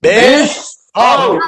Biz halk!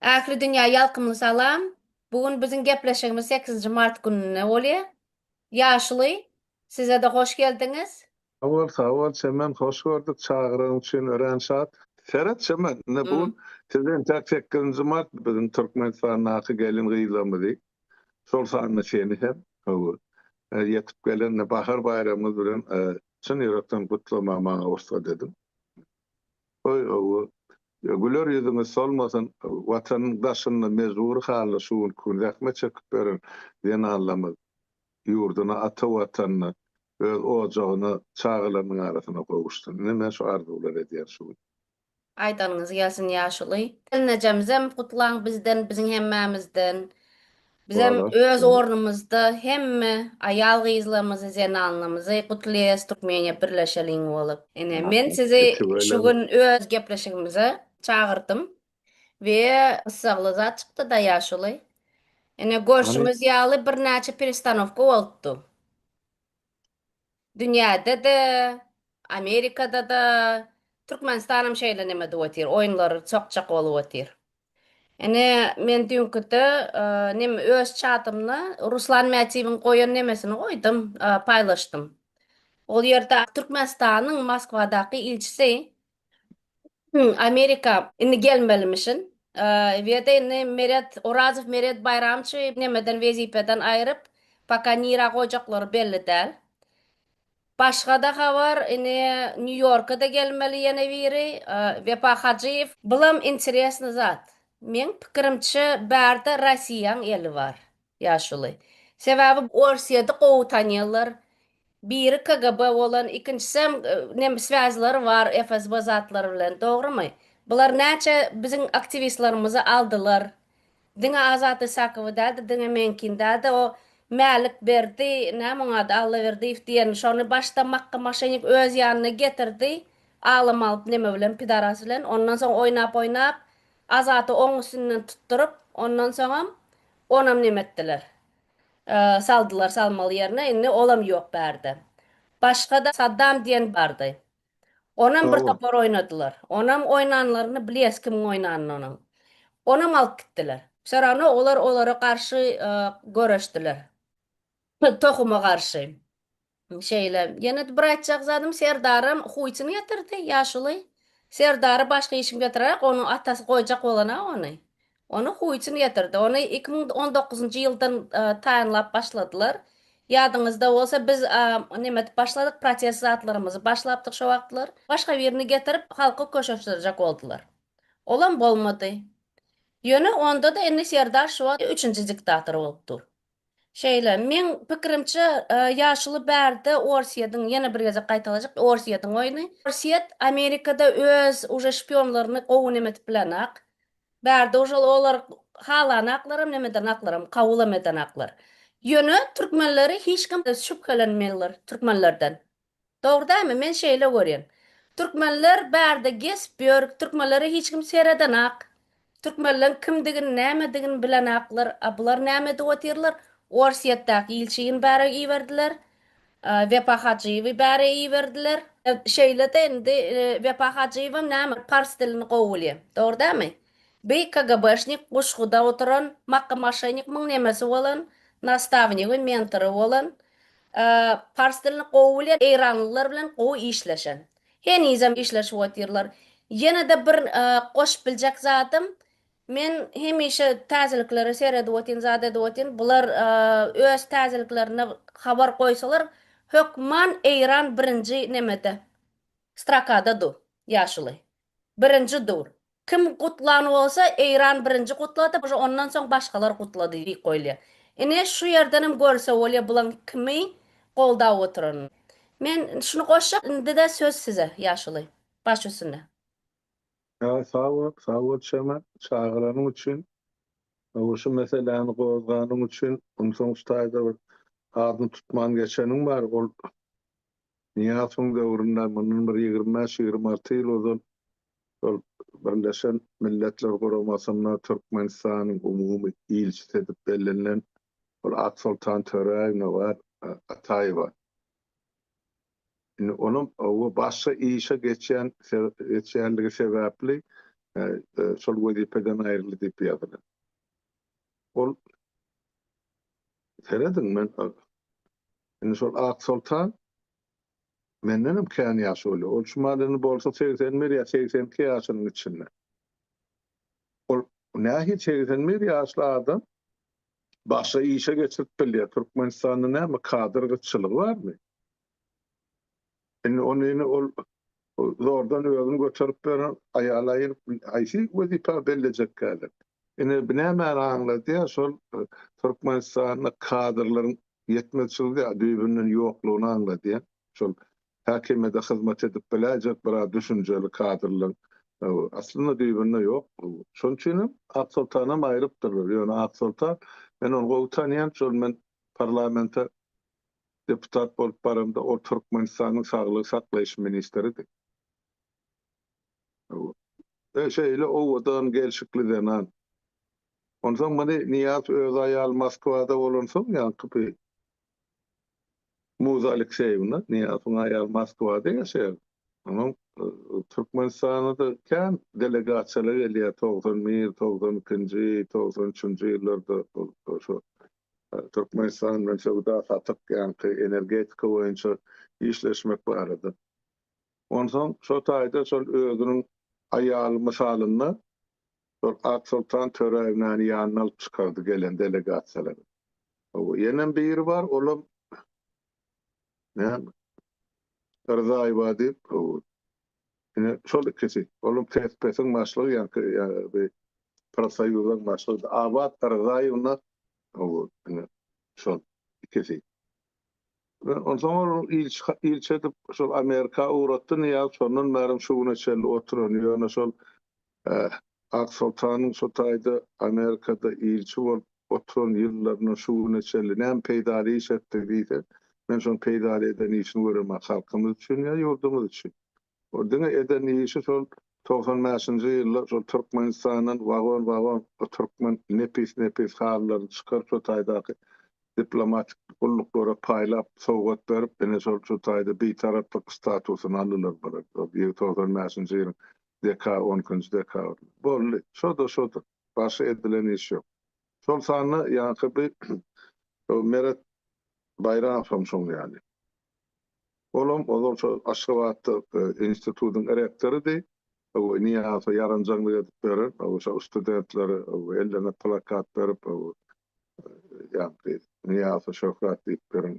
Ähli dünýä ýalkymly salam. Bu gün biziň gepleşigimiz sekizinji mart gününde bolýar. Ýaşuly, size-de hoş geldiňiz. Sag bol, sag bol Çemen, hoş gördük, çagyrygyň üçin örän şat. Seret Çemen, ine bu gün siz entäk sekizinji mart biziň Türkmenistandaky gelin-gyzlarymyzy, şol sanda seni hem, hawa, ýetip gelen bahar baýramyňyz bilen çyn ýürekden gutlamaga maňa rugsat ediň. Goý, hawa, güler ýüzüňiz solmasyn, Watanyň daşynda mejbury halda şu günki gün zähmet çekip ýören zenanlarymyz ýurduna, ata Watanyna, öz ojagyna, çagalarynyň arasyna gowuşsyn. Ine, men şu arzuwlary edýän şu gün. Aýdanyňyz gelsin ýaşuly. Gelnejemizem gutlaň bizden biziň hemmämizden. Bizem öz ornumyzda hemme aýal gyzlarymyzy zenanlarymyzy gutlaýas Türkmeniýa birleşeliň bolup. Ine men sizi şu gün öz gepleşigimize çagyrdym we gyssagly zat çykdyda ýaşuly. Ine görşüňiz ýaly birnäçe perestanowka bolupdy. Dünýäde-de, Amerikada-da, Türkmenistanam şeýle neme edip otyr, oýunlary çokjak bolup otyr. Ine, men düýnküde neme öz çatymda Ruslan Mätiýewiň goýan nemesini goýdum, paýlaşdym. Ol ýerde Türkmenistanyň Moskwadaky ilçisi Amerika indi gelmelimişin. We-de indi Meret Orazow Meret Baýramçy nemeden wezipeden aýryp, poka nirä goýjaklary belli däl. Başga-da habar, indi Nýu-Ýorka-da gelmeli ýene biri, Wepa Hajyýew. Bulam interesny zat. Meň pikirimçe bärde Rossiýaň eli bar. Ýaşuly. Sebäbi Orsýeti gowy tanýarlar. Biri KGB bolan, ikinjisem neme swýazlary bar FSB zatlary bilen, dogrymy? Bular näçe biziň aktiwistlerimizi aldylar. Diňe Azat Isakowy dälde, diňe meňkini dälde, o Mälik Berdi, näme oň ady, Allaberdiýew diýen, şony başda makga moşennik öz ýanyna getirdi, aglam alyp neme bilen, pidaras bilen, ondan soň oýnap-oýnap, Azaty oň üstünden tutduryp, ondan soňam onam neme etdiler. Saldylar salmaly ýerine, indi olam ýok bärde. Başga-da Saddam diýen bardy. Onam bir topar oýnadylar. Onam oýnanlaryny bilýäs kimiň oýnanyny onuň. Onam alyp gitdiler. Wse rawno olar olara garşy göreşdiler. Tohuma garşy. Şeýle. Ýene-de bir aýtjak zadym, Serdaram huýçyny getirdi, ýaşuly. Serdary başga işim getirerak, onuň atasy goýjak bolan-a ony. Ony huýçyny getirdi. Ony 2019-njy ýyldan taýynlap başladylar. Ýadyňyzda bolsa, biz neme edip başladyk, protest zatlarymyzy başlapdyk şo wagtlar. Başga birini getirip, halky köşeşdirjek boldular. Olam bolmady. Ýöne onda-da indi Serdar şu wagt üçünji diktator bolup dur. Şeýle, meň pikirimçe, ýaşuly bärde Orsýetiň, ýene bir gezek gaýtalajak, Orsýetiň oýny. Orsýet Amerikada öz uje şpionlaryny gowy neme edip bilenak. Bärde uje olar halanaklaram, neme edenaklaram, kabulam edenaklar. Ýöne türkmenleri hiç kim şübhelenmelidir türkmenlerden. Dogry dälmi? Men şeýle görýän. Türkmenler bärde gezip ýör, türkmenlere hiç kim seredenak. Türkmenleň kimdigini, nämedigini bilenaklar. A bular näme edip otyrlar? Orsýetdäki ilçini bäre iberdiler. Wepa Hajyýewi bäre iberdiler. Şeýle-de indi Wepa Hajyýewem näme, pars dilini gowy bilýär. Dogry dälmi? Bi KGB-şnik Guşguda oturan, makga moşennik muň nemesi bolan, nastawnigi, mentory bolan. Pars dilini gowy bilýän eýranlylar bilen gowy işleşen. Henizem işleşip otyrlar. Ýene-de bir goşup biljek zadym, men hemişe täzeliklere seredip otyryn, zat edip otyryn. Bular öz täzeliklerine habar goýsalar, hökman Eýran birinji nemede, strokada dur, ýaşuly. Birinji dur. Kim gutlan bolsa Eýran birinji gutlady uje ondan soň başgalar gutlady diýip goýulýar. Ine şu ýerdenem görse bolýar bulaň kimi goldap oturanyny. Men şuny goşjak indide söz size ýaşuly. Baş üstüne. Sag bol, sag bol Çemen, çagyranyň üçin. Hawa, şu meseläni gozganyň üçin onsoň şu taýda bir adyny tutman geçeniň bar, ol Nyýazowyň döwründe, mundan bir 25-26 ýyl ozal şol Birleşen Milletler Guramasynda Türkmenistanyň umumy ilçisi edip bellenilen ol Aksoltan Töräýewna bar, Ataýewa. Indi onuň oba başga işe geçýän geçýänligi sebäpli şol wezipeden aýryldy diýip ýazylan. Ol serediň men indi şol Aksoltan mendenem kän ýaş bolýar. Ol şu mahal indi bolsa 81 ýa 82 ýaşynyň içinde. Ol nähili 81 ýaşly adam başga işe geçirip bilýär. Türkmenistanda näme kadr gytçylygy barmy? Indi ony indi ol zordan özüni göterip beren aýal aýyryp haýsy wezipä bellejek häzir? Indi bu nämäni aňladýar? Şol Türkmenistanda kadrlaryň ýetmezçiligi düýbünden ýoklugyny aňladýar. Şol häkimiýete hyzmat edip biläýjek biraz düşünjeli kadrlaryň aslynda düýbünde ýok. Şonuň üçin hem Aksoltanam aýrypdyrlar. Ýöne Aksoltan, men ony gowy tanýan, şol men parlamente deputat bolup baramda ol Türkmenistanyň saglygy saklaýyş ministridi. Şeýle owadan, gelşikli zenan. Onsoň muny Nyýazow öz aýaly Moskwada bolansoň ýaňky bi Muza Alekseýewna, Nyýazowyň aýaly Moskwada ýaşaýar. Onuň Türkmenistana-da kän delegasiýalar gelýär, 91, 92-nji, 93-nji ýyllarda şo Türkmenistan bilen söwda-satyk, ýaňky energetika boýunça işleşmek barada. Onsoň şo taýda şol özüniň aýaly mysalynda şol Aksoltan Töräýewnäni ýanyna alyp çykardy gelen delegasiýalary. Hawa, ýenem biri bar, olam näme Rzaýewa diýip, hawa. Ine, şol ikisi. Olam TSPS-iň başlygy, ýaňky bir profsoýuzyň başlygy Abat Rzaýewna, hawa, ine, şol ikisi. Onsoň ol ilçi ilçi edip şol Amerika ugratdy Nyýaz şondan bärem şu güne çenli oturan ýöne şol Aksoltanyň şo taýda Amerikada ilçi bolup oturan ýyllaryndan şu güne çenli näme peýdaly iş etdi diýse men şoň peýdaly eden işini göremok halkymyz üçin ýa ýurdumyz üçin. Ol diňe eden işi şol 95-nji ýylda şol Türkmenistandan wagon-wagon türkmen nepis-nepis halylaryny çykaryp şo taýdaky diplomatik gulluklara paýlap sowgat berip ine şol şu taýda bitaraplyk statusyny aldylar bular. Şol 95-nji ýylyň deka 12-nji dekabrynda. Boldy. Şo-da şodur. Başga edilen iş ýok. Şol sanda ýaňky bi Meret Baýramow hem şoň ýaly. Olam ozal şo Aşgabatda institutyň rektorydy. Nyýazowa ýaranjaňlyk edip beren, şo studentlere ellerine plakat berip, ýaňky Nyýazowa şöhrat diýip beren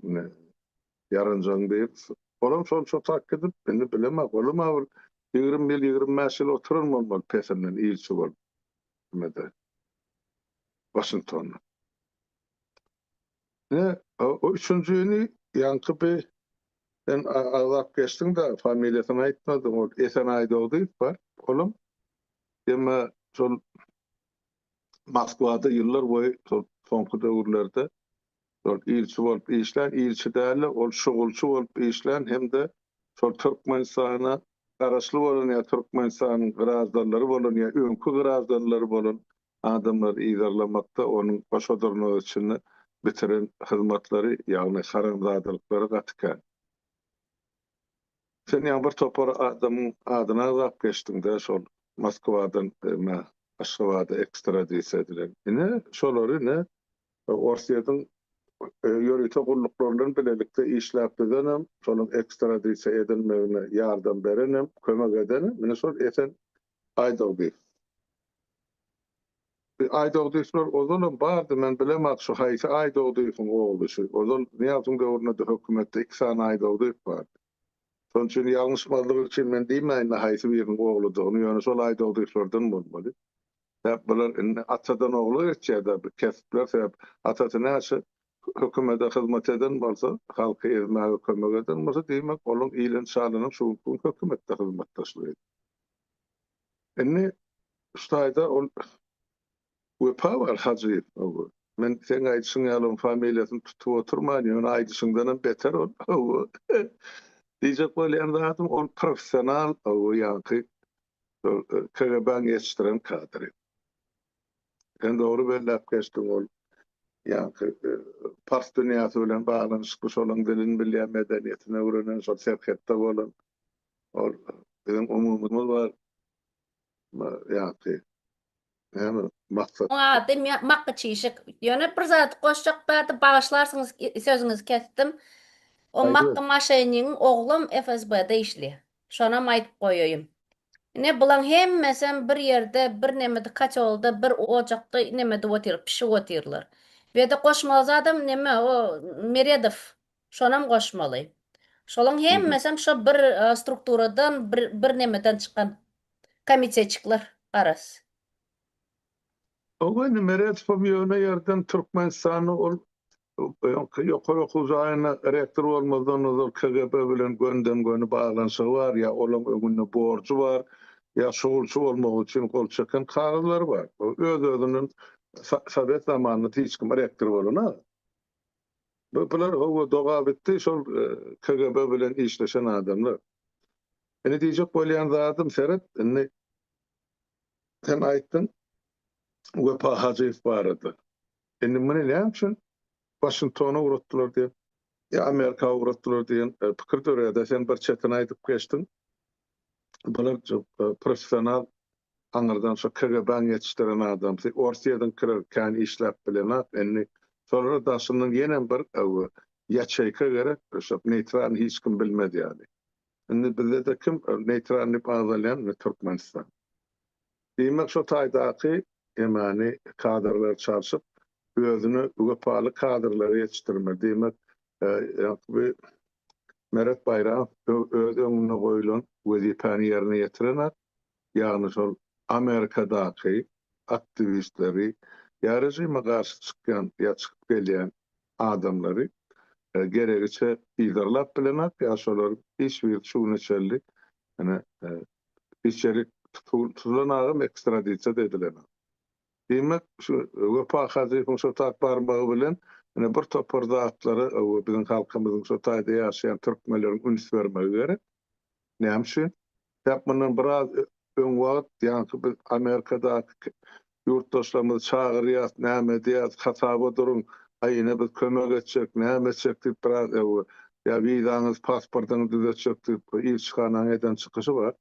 ýaranjaň diýip. Olam şol şo tak gidip, indi bilemok, olam-a bir 20 ýyl, 25 ýyl oturan bolmaly pesinden ilçi bolup nimede, Waşingtonda. Ine, o üçünjini ýaňky bi sen agzap geçdiň-de, familiýasyny aýtmadyň, ol Esen Aýdogdyýew bar, olam emma şol Moskwada ýyllar boýy şol soňky döwürlerde şol ilçi bolup işlän, ilçi däl-de, ol şugulçy bolup işlän hem-de şol Türkmenistana garaşly bolan ýa Türkmenistanyň graždanlary bolan ýa öňki graždanlary bolan adamlary yzarlamakda onuň goşa dyrnak içinde bitiren hyzmatlary, ýagny haramzadalyklary gaty kän. Sen ýaňy bir topar adamyň adyny agzap geçdiň-dä, şol Moskwadan eme Aşgabada ekstradisiýa edilen. Ine, şolary ine Orsýetiň ýörite gulluklary bilen bilelikde işläp düzenem, şolaryň ekstradisiýa edilmegine ýardam berenem, kömek edenem ine şol Esen Aýdogdyýew. Bu Aýdogdyýewler ozalam bardy, men bilemok şu haýsy Aýdogdyýewiň ogly şu. Ozal Nyýazowyň döwründe-de hökümetde iki sany Aýdogdyýew bardy. Şonuň üçin ýalňyşmazlyk üçin men diýmäýin-de haýsy biriniň ogludygyny, ýöne şol Aýdogdyýewlerden bolmaly. Sebäp bular indi atadan ogla geçýär-de bu kesipler, sebäp atasy näçe hökümete hyzmat eden bolsa, halky ezmäge kömek eden bolsa, diýmek olaň ilen çalynyň şu günki gün hökümetde hyzmatdaşlyk edýär. Indi şu taýda ol. Wepa bar Hajyýew hawa. Men seň aýdyşyň ýaly oň familiýasyny tutup oturman, ýöne aýdyşyňdanam beter ol hawa. Diýjek bolýan zadym ol professional hawa ýaňky şol KGB-niň ýetişdiren kadry. Sen dogry belläp geçdiň ol ýaňky pars dünýäsi bilen baglanyşykly şolaň dilini bilýän, medeniýetini öwrenen, şol serhetde bolan ol biziň umumymyz bar. Ýaňky näme maksat? Oň ady Makgy Çişik. Ýöne bir zat goşjak bardy, bagyşlarsyňyz sözüňizi kesdim. O Makgy maşennigiň oglam FSB-de işleýär. Şonam aýdyp goýaýyn. Ine bulaň hemmesem bir ýerde bir nemede kotýolda bir ojakda nemedip otyr, pişip otyrlar. Bede goşmaly zadam neme o Meredow şonam goşmaly. Şolaň hemmesem şo bir strukturadan bir bir nemeden çykan komitetçikler garaz. Ow indi Meredowam ýöne ýerden Türkmenistanda ol ýokary okuw jaýyna rektor bolmazdan ozal KGB bilen gönden-göni baglanyşygy bar, ýa olaň öňünde borjy bar, ýa şugulçy bolmak üçin gol çeken kagyzlary bar. Öz-özünden sowet zamanynda hiç kim rektor bolanok. Bular hawa dogabitdi şol KGB bilen işleşen adamlar. Indi diýjek bolýan zadym seret indi sen aýtdyň Wepa Hajyýew barada. Indi muny näme üçin Waşingtona ugratdylar diýen ýa Amerika ugratdylar diýen pikir döreýär-de sen bir çetini aýdyp geçdiň. Bular professional aňyrdan şo KGB-niň ýetişdiren adamsy, Orsýetiňkiler kän işläp bilenok, indi şolara daşyndan ýenem bir ýaçeýka gerek, şo neýtralny hiç kim bilmez ýaly. Indi bizde-de kim neýtral diýip agzalýan indi Türkmenistan. Diýmek şo taýdaky hemany kadrlary çalşyp, özüne wepaly kadrlary ýetişdirmeli. Diýmek bu Meret Baýramow öz öňünde goýlan wezipäni ýerine ýetirenak, ýagny şol Amerikadaky aktiwistleri ýa režime garşy çykýan ýa çykyp gelýän adamlary geregiçe yzarlap bilenak ýa şolar hiç biri şu güne çenli ine içerik tutulanagam ekstradisiýa-da edilenak. Diýmek, şu Wepa Hajyýewiň şo tak barmagy bilen ine bir topar zatlara biziň halkymyzyň şo taýda ýaşaýan türkmenleriň üns bermegi gerek. Näme üçin? Sebäp mundan biraz öň wagt ýaňky biz Amerikadaky ýurtdaşlarymyzy çagyrýas, näme edýäs, hasaba duruň, aý ine biz kömek etjek, näme etjek diýip biraz ýa wizaňyzy, pasportyňyzy düzetjek diýip ilçihanaň eden çykyşy bar.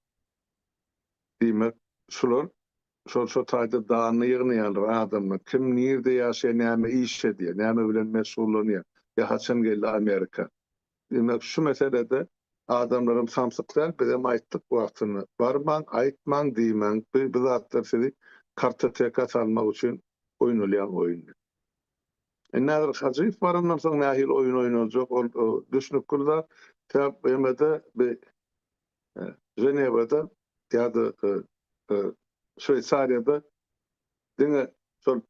Diýmek, şular şol şo taýda danyny ýygnaýanlar adamlar. Kim nirde ýaşaýar, näme iş edýär, näme bilen meşgullanýar, ýa haçan geldi Amerika. Diýmek, şu meselede adamlaram samsyk däl, bizem aýtdyk wagtynda. Barmaň, aýtmaň, diýmäň, bu bu zatlar sizi kartoteka salmak üçin oýnalýan oýun diýip. Indi häzir Hajyýew barandan soň nähili oýun oýnaljak, ol düşnükli zat. Sebäp BMG-de bi Ženewada ýa-da Şweýsariýada diňe şol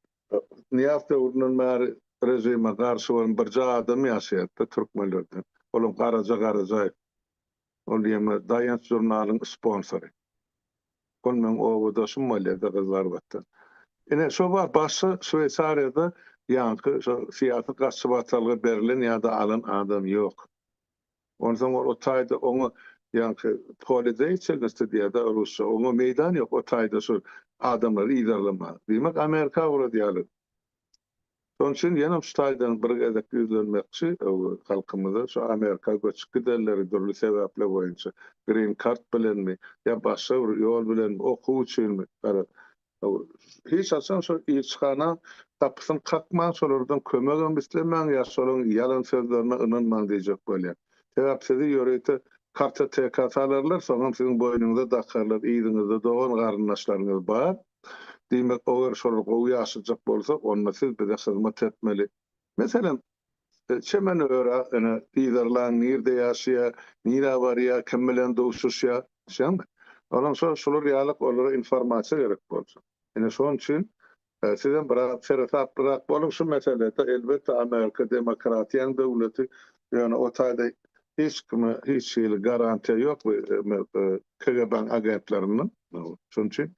Nyýazow döwründen bäri režime garşy bolan birje adam ýaşaýardy türkmenlerden. Olam Garaja Garajaýew. Ol ýene Daýanç žurnalyň sponsory. Ol meň obadaşym bolýar-da Gyzylarbatdan. Ine şo bar, başga Şweýsariýada ýaňky şo syýasy gaçybatalga berlen ýa-da alan adam ýok. Onsoň ol o taýda oňa ýaňky pole deýatelnosti diýýär-de rusça, oňa meýdan ýok o taýda şol adamlary yzarlamaga. Diýmek, Amerika ugradýarlar. Şonuň üçin ýenem şu taýdan bir gezek ýüzlenmekçi halkymyza, şu Amerika göçüp gidenleri dürli sebäpler boýunça, green kart bilenmi ýa başga bir ýol bilenmi, okuw üçinmi, garaz, Hiç haçan şol ilçihana gapysyny kakmaň, şolardan kömegem islemäň ýa şolaň ýalan sözlerine ynanmaň diýjek bolýan. Sebäp sizi ýörite kartoteka salarlar, soňam siziň boýnuňyza dakarlar, yzyňyzda dogan garyndaşlaryňyz bar. Diýmek oger şolar gowy ýaşajak bolsa, onda siz bize hyzmat etmeli. Meselem, Çemeni öra ine yzarlaň nirde ýaşaýa, nirä barýa, kim bilen duşuşýa, düşýäňmi? Onuň şo şular ýalyk olara informasiýa gerek boljak. Ine şonuň üçin sizem biraz seresaplyrak boluň şu meselede. Elbetde Amerika demokratiýaň döwleti, ýöne o taýda hiç kime hiç hili garantiýa ýok bu KGB-niň agentlerinden. Şonuň üçin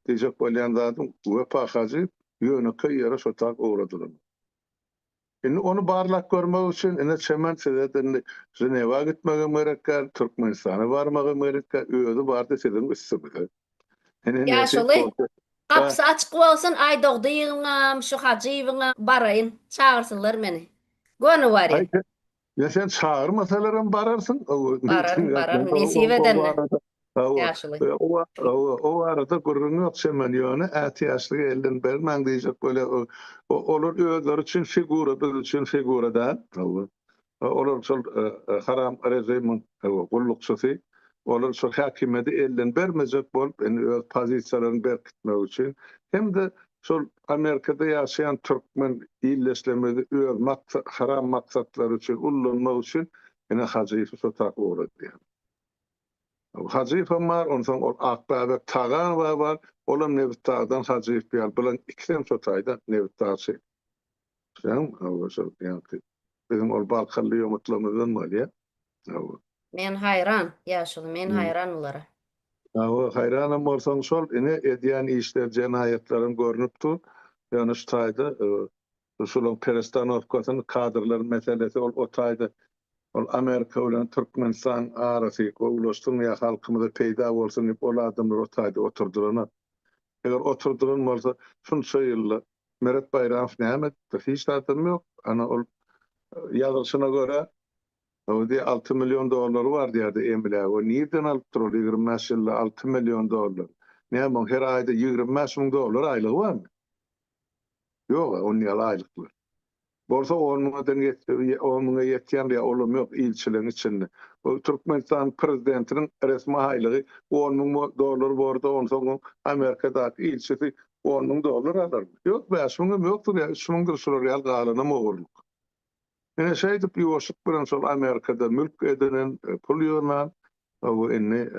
diýjek bolýan zadym Wepa Hajy. Ýönekeý ýere şo tak ugradylan. Indi ony barlap görmek üçin ine Çemen size-de indi Ženewa gitmegem gerek däl, Türkmenistana barmagam gerek däl, özi bardy siziň üstüňize. Ine nesip Ýaşuly, bolsa. gapysy açyk bolsun, Aýdogdyýewiňem, şu Hajyýewiňem baraýyn, çagyrsynlar meni. Göni barýan. Aý, Ýa sen çagyrmasalaram bararsyň. Bararyn, bararyn, nesip edende. Ýaşuly. O barada gürrüň ýok Çemen, ýöne ätiýaçlygy elden bermäň diýjek bolýar. Olar özleri üçin figura, biz üçin figura däl. Olar şol haram režimiň gullukçysy. Olar şol häkimiýeti elden bermejek bolup, indi öz pozisiýalaryny berkitmek üçin hem-de Şol Amerikada ýaşaýan türkmen ildeşlerimizi öz haram maksatlary üçin ullanmak üçin ine Hajyýewi şo tak ugradýar. Hajyýewem bar, onsoň ol Akbäbek Taganowa bar, olam Nebitdagdan Hajyýew ýaly, bularyň ikisem şo taýda nebitdagçy. Şoň, hawa, şol ýaňky biziň ol balkanly ýomutlarymyzdan bolýar. Hawa. Men haýran, ýaşuly, men haýran bulara. Hawa, haýranam bolsaň şol, ine, edýän işleri, jenaýatlaram görnüp dur. Ýöne şu taýda şularyň perestanowkasyny, kadrlar meselesi, ol o taýda ol Amerika bilen Türkmenistanyň arasy gowulaşsyn ýa halkymyza peýda bolsun diýip ol adamlar o taýda oturdylanok. Eger oturdylan bolsa, şunça ýylda Meret Baýramow näme edipdir? Hiç zadam ýok. Ana ol ýazylyşyna görä, Özi 6 million dollary bar diýýärdi emlägi. O nirden alypdyr ol 25 ýylda 6 million dollar? Näme oň her aýda 25 müň dollar aýlygy barmy? Ýog-a, onuň ýaly aýlyklar. Bolsa on müňeden on müňe ýetýän ýa olam ýok ilçiligiň içinde. Bu Türkmenistanyň prezidentiniň resmi aýlygy on müň dollar borda, onsoň Amerikadaky ilçisi on müň dollar alarmy? Ýok, bäş müňem ýokdur ýa üç müňdür şular ýaly galanam ogurlyk. Ine şeýdip ýuwaşlyk bilen şol Amerikada mülk edinen, pul ýygnan, bu indi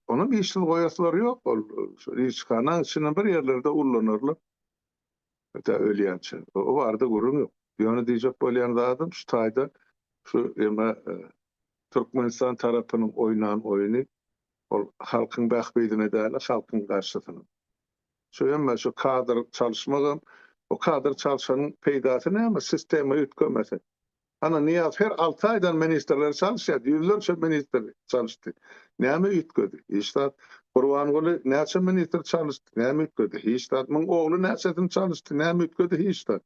onam işsiz goýaslary ýok, ol şol ilçihanaň içinden bir ýerlerde ullanarlar. Tä ölýänçä. O barada gürrüň ýok. Ýöne diýjek bolýan zadym şu taýda şu eme Türkmenistan tarapynyň oýnan oýny ol halkyň bähbidine däl-de halkyň garşysyna. Şu hemme şu kadr çalyşmagam o kadr çalşanyň peýdasy näme sistema üýtgemese. Ana Nyýazow her alty aýdan ministrleri çalyşýardy, ýüzlerçe ministr çalyşdy. Näme üýtgedi? Hiç zat. Gurbanguly näçe ministr çalyşdy? Näme üýtgedi? Hiç zat. Muň ogly näçesini çalyşdy? Näme üýtgedi? Hiç zat.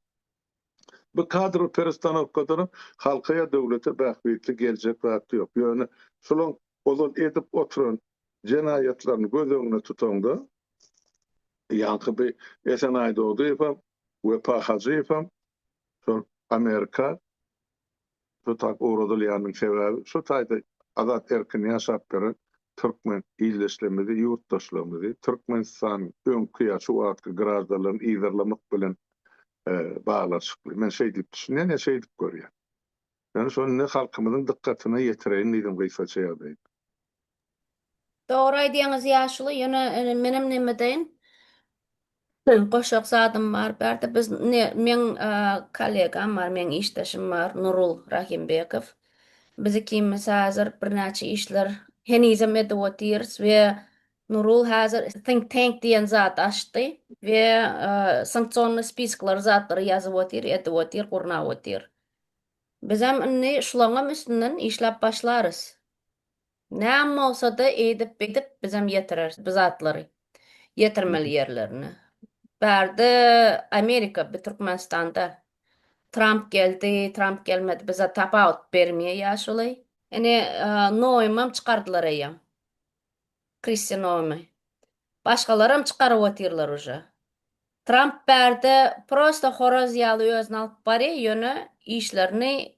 Bu kadrowy perestanowkadanam halka ýa döwlete bähbitli geljek zat ýok. Ýöne şulaň ozal edip oturan jenaýatlaryny göz öňüne tutaňda, ýaňky bi Esen Aýdogdyýewem, Wepa Hajyýewem Şol Amerika şu tak ugradylýanynyň sebäbi şu taýda azat erkin ýaşap ýören türkmen ildeşlerimizi, ýurtdaşlarymyzy Türkmenistanyň öňki ýa şu wagtky graždanlaryny yzarlamak bilen baglanyşykly. Men şeý diýip düşünýän ýa şeýdip görýän. Ýöne şony indi halkymyzyň dykgatyna ýetireýin diýdim gysgaça ýagdaýda. Dogry aýdýaňyz ýaşuly, ýöne menem neme deýin. Goşjak zadym bar bärde biz ne meň kollegam bar, meň işdeşim bar Nurul Rahimbekow. Biz ikimiz häzir birnäçe işler henizem edip otyrys we Nurul häzir think tank diýen zat açdy we sanksionny spiskleri zatlary ýazyp otyr, edip otyr, gurnap otyr. Bizem indi şulaňam üstünden işläp başlarys. Näme bolsa-da eýdip-beýdip bizem ýetireris bu zatlary ýetirmeli ýerlerine. Bärde Amerika, bi Türkmenistanda. Tramp geldi, Tramp gelmedi bize tapawut bermeýär ýaşuly. Ine Noemem çykardylar eýýäm. Kristi Noemi. Başgalaram çykaryp otyrlar uje. Tramp bärde prosto horaz ýaly özüni alyp barýar ýöne işlerini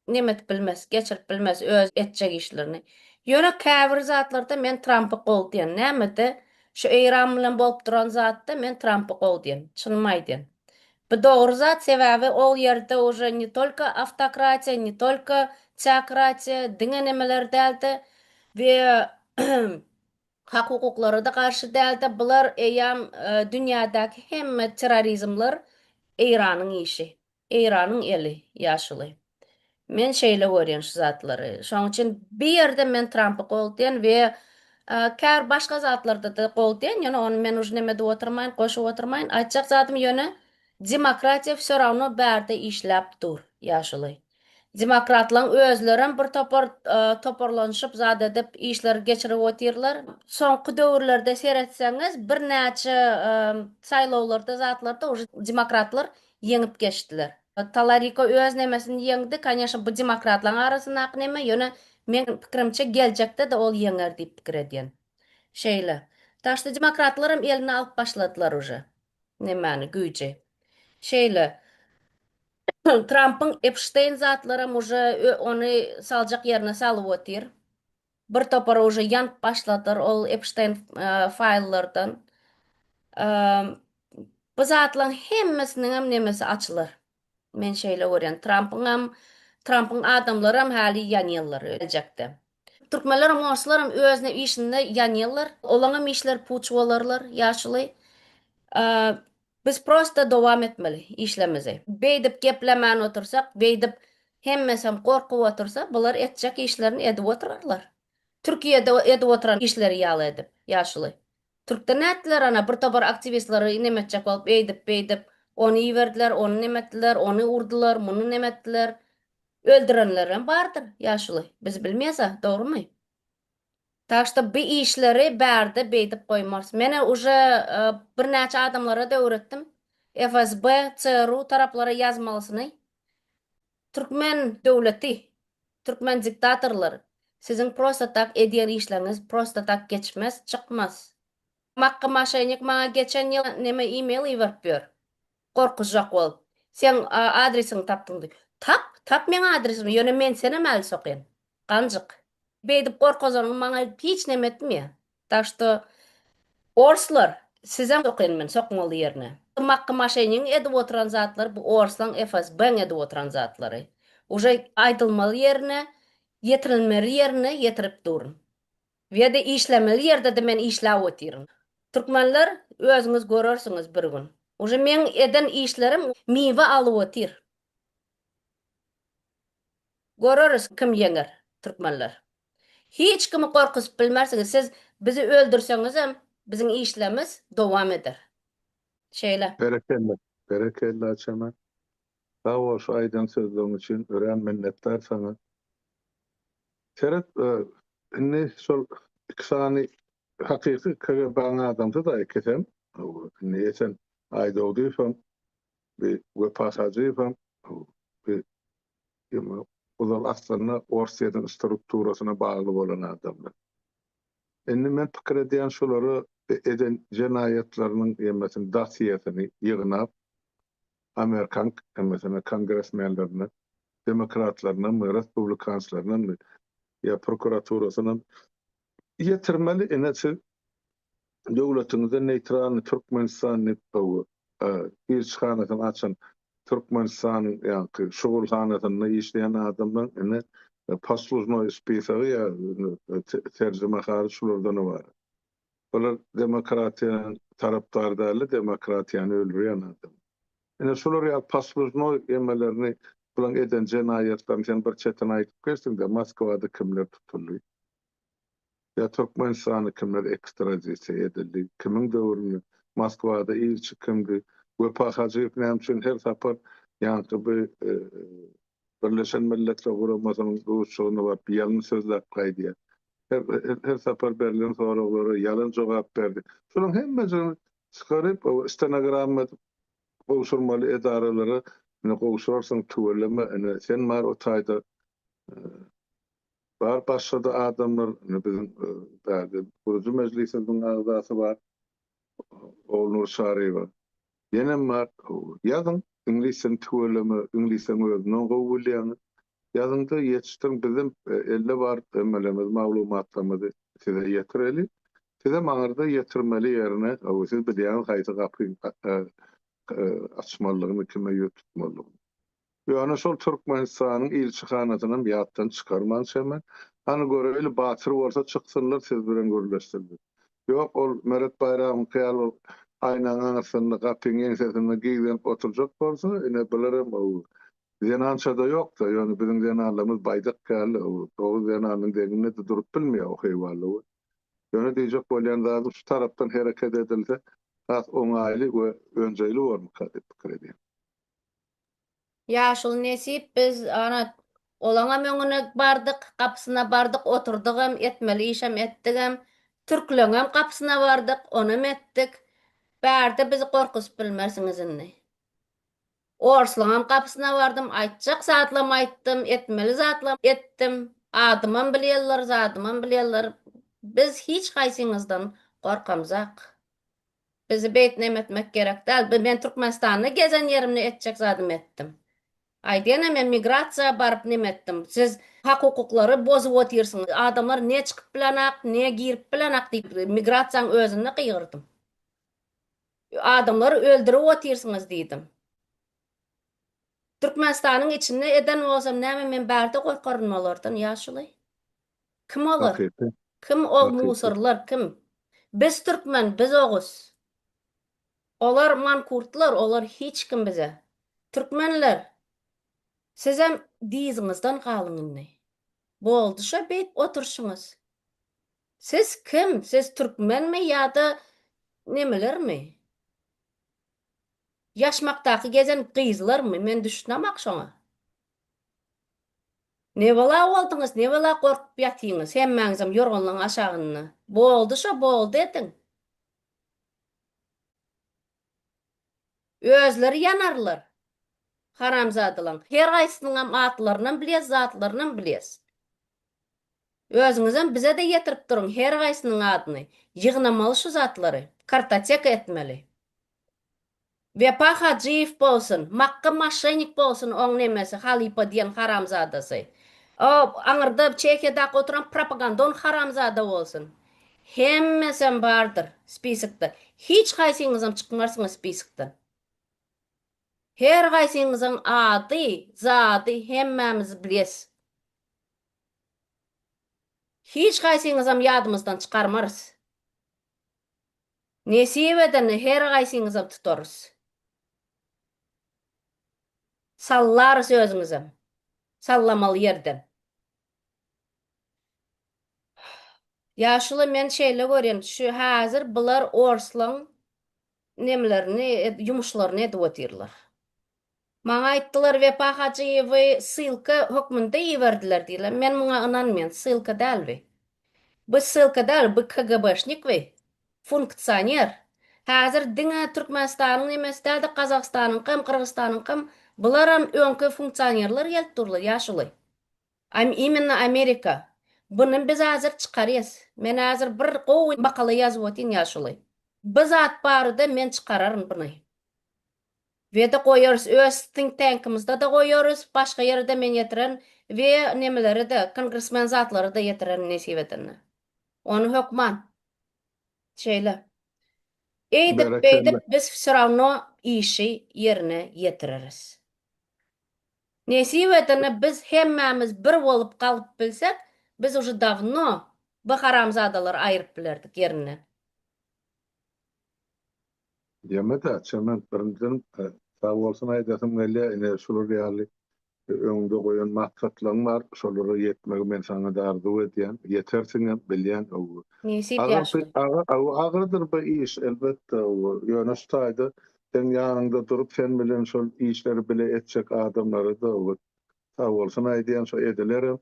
neme edip bilmez, geçirip bilmez öz etjek işlerini. Ýöne käbir zatlarda men Trampy goldýan. Nämede? Şu Eýran bilen bolup duran zatda men Trampy goldýan. Çynymy aýdýan. Bu dogry zat, sebäbi ol ýerde уже ne tolko awtokratiýa, ne tolko teokratiýa, diňe nemeler dälde we hak-hukuklara-da garşy dälde, bular eýýäm dünýädäki hemme terrorizmler Eýranyň işi. Eýranyň eli, ýaşuly. Men şeýle görýän şu zatlary. Şoň üçin bir ýerde men Trampy goldaýan we. Käbir başga zatlarda-da goldaýan, ýöne ony men uje neme edip oturmaýyn, goşup oturmaýyn. Aýtjak zadym ýöne demokratiýa wsё rawno bärde işläp dur, ýaşuly. Demokratlaň özlerem bir topar toparlanyşyp zat edip işleri geçirip otyrlar. Soňky döwürlerde seretseňiz birnäçe saýlawlarda zatlarda uje demokratlar ýeňip geçdiler. Talariko öz nemesini ýeňdi, koneşno bu demokratlaň arasyndaky neme, ýöne meň pikirimçe geljekde-de ol ýeňer diýip pikir edýän. Şeýle. Tak şda demokratlaram eline alyp başladylar uje nemäni, güýji. Şeýle. Trampyň Epşteýn zatlaram uje ony saljak ýerine salyp otyr. Bir topary uje ýanyp başladylar ol Epşteýn faýllardan. Bu zatlaryň hemmesiniňem nemesi açylar. Men şeýle görýän. Trampyňam, Trampyň adamlaram häli ýanýarlar geljekde. Türkmenlerem, orslaram özüne işinde ýanýarlar. Olaňam işleri puç bolarlar, ýaşuly. Biz prosta dowam etmeli işlemizi. Beýdip geplemän otursak, beýdip hemmesem gorkup otursa, bular etjek işlerini edip oturarlar. Türkiýede edip oturan işleri ýaly edip, ýaşuly. Türkde nätdiler ana bir topar aktiwistleri neme etjek bolup eýdip beýdip ony iberdiler, ony neme etdiler, ony urdular, muny neme etdiler. Öldürenlerem bardyr ýaşuly. Biz bilmeýäs-a, dogrumy? Tak şto bi işleri bärde beýdip goýmarys. Menä uje birnäçe adamlara-da öwretdim. FSB, CRU taraplara ýazmalysyny. Türkmen döwleti, türkmen diktatorlary, siziň prosta tak edýän işleriňiz prosta tak geçmez, çykmaz. Makgy maşennik maňa geçen ýyl neme email iberip ýör. Gorkuzjak bolup. Seň adresiňi tapdym diýip. Tap, tap meň adresimi, ýöne men senem äl sokýan. Ganjyk. Beýdip gorkazanyň maňa hiç neme etmeýär. Tak şto orslar sizem sokýan men sokmaly ýerine. Makgy maşeniň edip oturan zatlary bu orslaň FSB-ň edip oturan zatlary. Uje aýdylmaly ýerine, ýetirilmeli ýerine ýetirip durun. We-de işlemeli ýerde-de men işläp otyryn. Türkmenler özüňiz görersiňiz bir gün. Uje meň eden işlerim miwe alyp otyr. Göreris kim ýeňer türkmenler. Hiç kimi gorkuzyp bilmersiňiz siz bizi öldürseňizem biziň işlemiz dowam eder. Şeýle. Berekella. Berekella Çemen. Sag bol şu aýdan sözleriň üçin örän minnetdar saňa. Seret indi şol iki sany hakyky KGB-niň adamsy-da ikisem. Indi Esen Aýdogdyýewem bi Wepa Hajyýewem bi ozal aslynda Orsýetiň strukturasyna bagly bolan adamlar. Indi men pikir edýän şolary eden jenaýatlarynyň ýemesini, dosýesini ýygnap, amerikan ýemesine, kongresmenlerine, demokratlarynamy, respublikançlarynamy ýa prokuraturasynam ýetirmeli. Ine siz döwletiňizde neýtralnyý Türkmenistan diýip ilçihanasyny açan Türkmenistanyň ýaňky şugulhanasynda işleýän adamlaryň ine poslužnoý spisogy ýa terjimehaly şulardan ybarat. Bular demokratiýanyň tarapdary dälde demokratiýany öldürýän adam. Ine şular ýaly poslužnoý emelerini bulaň eden jenaýatlaryny sen bir çetine aýdyp geçdiňde Moskwada kimler tutuldy? Ýa Türkmenistana kimler ekstradisiýa edildi? Kimiň döwründe? Moskwada ilçi kimdi? Wepa Hajyýew näme üçin her sapar ýaňky bu Birleşen Milletler Guramasynyň duşuşygyna baryp ýalyn sözläp gaýdýar? Her her sapar berlen soraglara ýalan jogap berdi. Şolaryň hemmesini çykaryp, stenogramma edip gowşurmaly edaralara ine gowşurarsyň tüweleme ine sen bar o taýda Bar başgada adamlar, indi biziň bärde gurujy mejlisimiziň agzasy bar, Ogulnur Çaryýewa. Ýenem bar. Ýazyň, iňlis dilini tüweleme, iňlisleň özünden gowy bilýäňiz. Ýazyňda ýetişdiriň, bizem elde bar hemmelerimiz maglumatlarymyzy size ýetireli. Sizem aňyrda ýetirmeli ýerine, siz bilýäňiz haýsy gapyň açmalydygyny, kime ýüz tutmalydygyny. Ýöne şol Türkmenistanyň ilçihanasynam ýatdan çykarmaň Çemen. Hany göreýli batyr bolsa çyksynlar siz bilen gürleşsinler. Ýok ol Meret Baýramyňky ýaly bolup aýnaň aňyrsynda gapyň ýeňsesinde gizlenip oturjak bolsa ine bularem zenançada ýokda ýöne biziň zenanlarymyz baýdak ýaly gowy zenanyň deňinde-de durup bilmeýär o heýwalla. Ýöne diýjek bolýan zadym şu tarapdan hereket edilse has oňaýly we önjeýli bormyka diýip pikir edýän. Ýaşuly nesip biz ana olaňam öňüne bardyk, gapysyna bardyk, oturdygam, etmeli işem etdigem. Türkleňem gapysyna bardyk, onam etdik. Bärde bizi gorkuzyp bilmersiňiz indi. Orslaňam gapysyna bardym, aýtjak zatlamy aýtdym, etmeli zatlamy etdim. Adymam bilýärler, zadymam bilýärler. Biz hiç haýsyňyzdan gorkamzak. Bizi beýt neme etmek gerek däl. Men Türkmenistanda gezen ýerimde etjek zadymy etdim. Aýdýanam men migrasiýa baryp neme etdim. Siz hak-hukuklary bozup otyrsyňyz. Adamlar ne çykyp bilenak, ne girip bilenak diýip migrasiýaň özünde gygyrdym. Adamlary öldürip otyrsyňyz diýdim. Türkmenistanyň içinde eden bolsam näme men bärde gorkaryn olardan ýaşuly. Kim olar? Hakyky. Kim ol Hakyky. musurlar kim? Biz türkmen biz oguz. Olar mankurtlar olar hiç kim bize. Türkmenler sizem dyzyňyzdan galyň indi. Boldy şo beýdip oturşyňyz. Siz kim? Siz türkmenmi ýa-da nemelermi? Ýaşmakdaky gezen gyzlarmy? Men düşünemak şoňa. Nebela bolduňyz, nebela gorkup ýatyňyz, hemmäňizem ýorganlaň aşagynda. Boldy şo, boldy ediň. Özleri ýanarlar. Haramzadalaň. Her haýsynyňam atlarynam bilýäs, zatlarynam bilýäs. Özüňizem bize-de ýetirip duruň her haýsynyň adyny. Ýygnamaly şu zatlary. Kartoteka etmeli. Wepa Hajyýew bolsun, Makgy maşenik bolsun oň nemesi halypa diýen haramzadasy. O aňyrda Çehiýadaky oturan propagandon haramzada bolsun. Hemmesem bardyr spisikde. Hiç haýsyňyzam çykmarsyňyz spisikden. Her haýsyňyzyň ady, zady hemmämiz bilýäs. Hiç haýsyňyzam ýadymyzdan çykarmarys. Nesip edende her haýsyňyzam tutarys. Sallarys özüňizem. Sallamaly ýerden. Ýaşuly men şeýle görýän şu häzir bular orslaň nemlerini ýumuşlaryny edip otyrlar. Maňa aýtdylar Wepa Hajyýewi ssylka hökmünde iberdiler diýdiler. Men muňa ynanmaýan, ssylka däl bi. Bu ssylka däl, bu KGB-şnik bi. Funksioner. Häzir diňe Türkmenistanyň nemesi däl-de Gazagystanyňkam, Gyrgyzystanyňkam bularam öňki funksionerler gelip durlar ýaşuly. Am imенно Amerika. Buny biz häzir çykarýas. Men häzir bir gowy makala ýazyp otyryn ýaşuly. Bu zat barada men çykararyn buny. We-de goýarys, öz think tankymyzda-da goýarys, başga ýere-de men ýetirerin we nemelere-de, kongresmen zatlara-da ýetirerin nesip edende. Ony hökman. Şeýle. Eýdip, Berekella. beýdip biz wsё rawno işi ýerine ýetireris. Nesip edende biz hemmämiz bir bolup galyp bilsek, biz uje dawno bu haramzadalary aýryp bilerdik ýerinden. Diýemede, Çemen, birinjiden, sag bolsun aýdasym gelýär, ine, şular ýaly öňüňde goýan maksatlaryň bar, şolara ýetmegi men saňa-da arzuw edýän, ýetersiňem, bilýän, öwgi. Nesip Agyr, ýaşuly. agyr, agyrdyr bu iş, elbetde, ýöne şu taýda seň ýanyňda durup, sen bilen şol işleri bile etjek adamlara-da sag bolsun aýdýan, şo edilerem.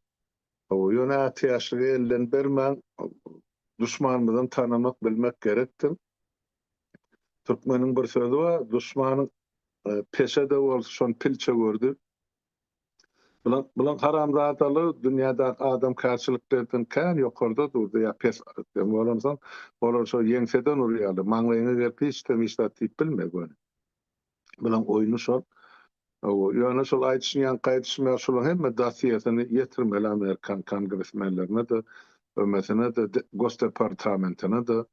Hawa, ýöne ätiýaçlygy elden bermäň, duşmanymyzam tanamak, bilmek gerekdir. Türkmeniň bir sözi bar, duşmanyň peşe-de bolsa şony pilçe gördi. Bulan, bulan haramzadalygy dünýädäki adamkärçiliklerden kän ýokarda durdy ýa pes bolansoň, olar şo ýeňseden urýarlar, maňlaýyňa gelip hiç kim hiç zat diýip bilmez göni. Bulaň oýny şol. Ýöne şol aýdyşyň ýaňky aýdyşym ýaly şolaryň hemme dosýesini ýetirmeli amerikan kongresmenlerine-de, ÖM-sine-de, Gosdepartamentine-de.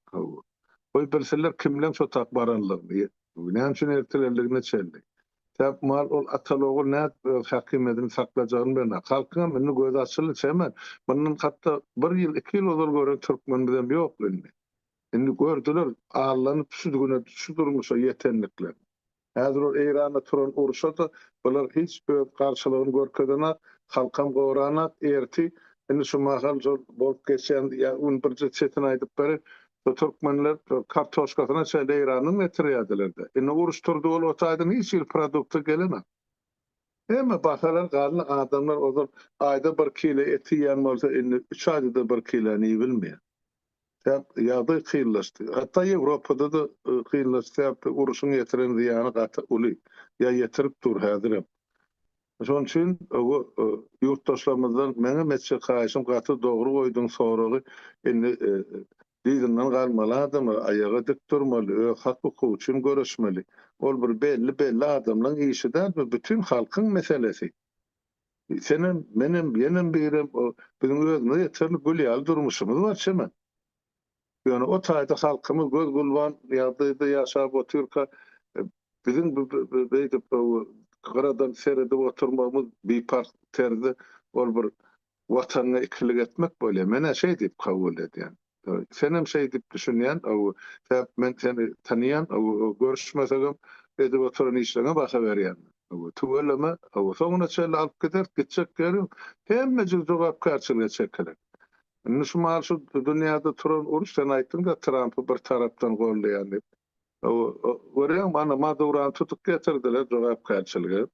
Goý bilsinler kimleň şo tak baranlygyny, näme üçin eltilenligine çenli. Sebäp mal ol ataly-ogul nädip öz häkimiýetini saklajagyny bilenok. Halkyňam indi gözi açyldy Çemen. Mundan hatda bir ýyl, iki ýyl ozal gören türkmenimizem ýok indi. Indi gördüler, allanyp şu güne, şu durmuşa ýetendiklerini. Häzir ol Eýranda turan urşa-da bular hiç öz garşylygyny görkezenak, halkam goranak, erti. Indi şu mahal şol bolup geçýän ýa ony birje çetini aýdyp bereý. Şo türkmenler şol kartoşkasyna çenli Eýrandan getirýärdiler-de. Indi uruş turdy ol o taýdan hiç hili produkta gelenok. Hemme bahalar galdy, adamlar ozal aýda bir kile et iýýän bolsa indi üç aýda-da bir kiläni iýibilmeýär. Sebäp ýagdaý kynlaşdy. Hatda Ýewropada-da kynlaşdy, sebäp uruşyň ýetiren zyýany gaty uly, ýa ýetirip dur häzirem. Şonuň üçin ýurtdaşlarymyzdan meňem etjek haýyşym gaty dogry goýduň soragy indi dyzyndan galmaly adamlar aýaga dik durmaly öz hak hukugy üçin göreşmeli. Ol bir belli belli adamlaň işi däl bu bütin halkyň meselesi. Senem menem ýenem birem biziň özümize ýeterlik gül ýaly durmuşymyz bar çemen. Ýöne o taýda halkymyz göz gulban ýagdaýda ýaşap otyrka, biziň beýdip gyradan seredip oturmagymyz biparh terzde ol bir Watanyňa ikilik etmek bolýar. Men-ä şeý diýip kabul edýän. Senem şeý diýip düşünýän. Sebäp men seni tanaýan, görüşmesegem edip oturan işleriňe baha berýän. Tüweleme, soňuna çenli alyp gideris, gitjek ýeri ýok. Hemmejik jogapkärçilige çekiler. Indi şu mahal şu dünýäde turan uruş sen aýtdyňda Trampy bir tarapdan goldaýan diýip. Görýäňmi ana Madurany tutup getirdiler jogapkärçilige.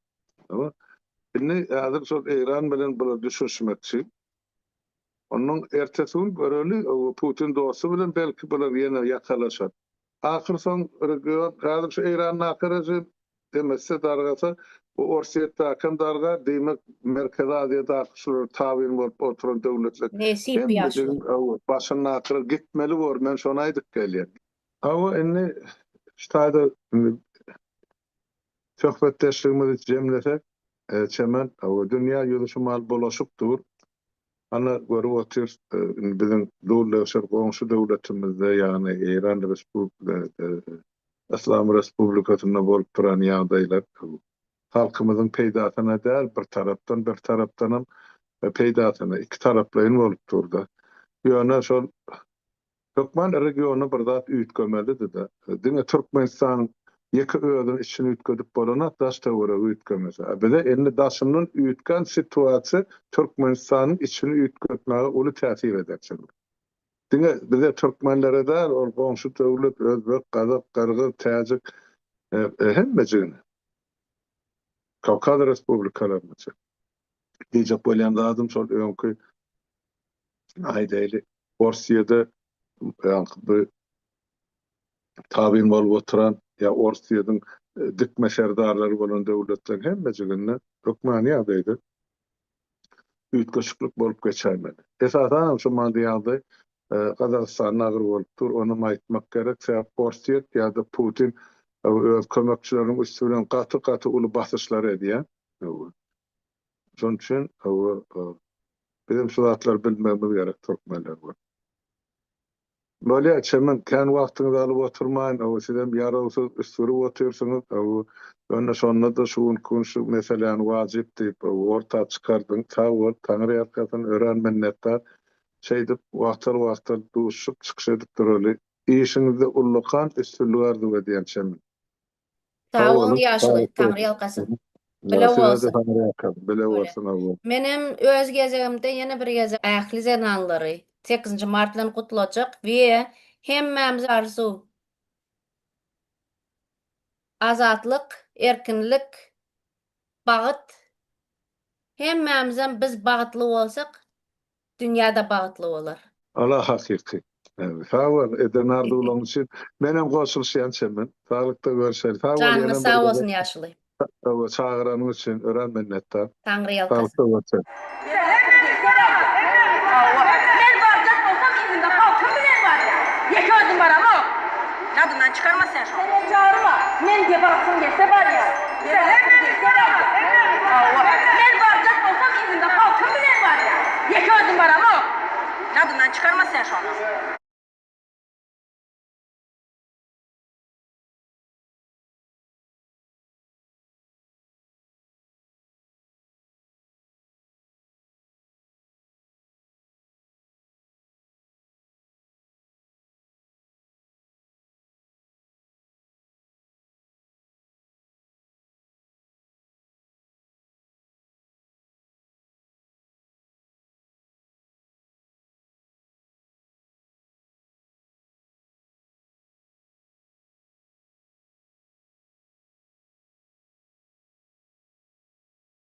Indi häzir şol Eýran bilen bular düşünişmekçi. Ondan ertesi gün göreli Putin dosty bilen belki bular ýene ýakalaşar. Ahyr soň region häzir şu Eýrandaky režim Demese dargasa, bu Orsýetdäkem dargar, diýmek Merkezi Aziýadaky şulara tabyn bolup oturan döwletler Nesip ýaşuly. hemmejigiň başyndakylar gitmeli bor, men şony aýdyp gelýän. Hawa indi şu taýda indi söhbetdeşligimizi jemlesek, Çemen, hawa dünýä ýüzi şu mahal bulaşyp dur. Ana görüp otyrys, indi biziň dul-degşir goňşy döwletimizde, ýagny Eýran Yslam Respublikasynda bolup duran ýagdaýlar halkymyzyň peýdasyna däl, bir tarapdan, bir tarapdanam peýdasyna, ikitaraplaýyn bolup dur-da. Ýöne şol Hökman regionda bir zat üýtgemelidi-de. Diňe Türkmenistan ýeke özüni içini üýtgedip bolanok, daş töweregi üýtgemese. A bize indi daşyndan üýtgän situasiýa Türkmenistanyň içini üýtgetmäge uly täsir eder şeýle. Diňe bize türkmenlere däl, ol goňşy döwlet özbek, gazak, gyrgyz, täjik hemmejigine. Kawkaz respublikalaryna çenli. Diýjek bolýan zadym şol öňki aýdaýly Orsýede ýaňky bu tabyn bolup oturan ýa Orsýediň dikme serdarlary bolan döwletleriň hemmejiginde hökmany ýagdaýda üýtgeşiklik bolup geçäýmeli. Esasanam şu maddy ýagdaý Gazagystanda agyr bolup dur, onam aýtmak gerek, sebäp Orsýet ýa-da Putin öz kömekçileriniň üsti bilen gaty-gaty uly basyşlar edýär. Şonuň üçin bizem şu zatlary bilmegimiz gerek türkmenler bolup. Bolýa Çemen kän wagtyňyzy alyp oturmaýyn ow sizem ýarawsyz üsgürip otyrsyňyz ow ýöne şonda-da şu günki gün şu meseläni wajyp diýip ow orta çykardyň sag bol Taňry ýalkasyn örän minnetdar şeýdip wagtal wagtal duşuşyp çykyş edip duraly işiňizde ullakan üstünlik arzuw edýän Çemen. Sag boluň ýaşuly, Taňry ýalkasyn. Bile bolsun. Bile bolsun hawa. Menem öz gezegimde ýene bir gezek ähli zenanlary sekizinji mart bilen gutlajak we hemmämize arzuw azatlyk, erkinlik, bagyt hemmämizem biz bagtly bolsak Dünýä-de bagtly bolar. Ola hakyky. Sag bol eden arzuwlaryň üçin. Menem goşulyşýan Çemen. Saglykda görşeli. Sag bol Janyňyz ýenem bir sag gezek. bolsun ýaşuly. Hawa çagyranyň üçin örän minnetdar. Taňry ýalkasyn. Saglykda görşeli. Men barjak bolsam yzynda halkym bilen barýan. Ýeke özüm baramok. Ýadyndan çykarma sen şony. Sen çagyrma. Men de barasym gelse barýan. Sen barasym gelse barýan.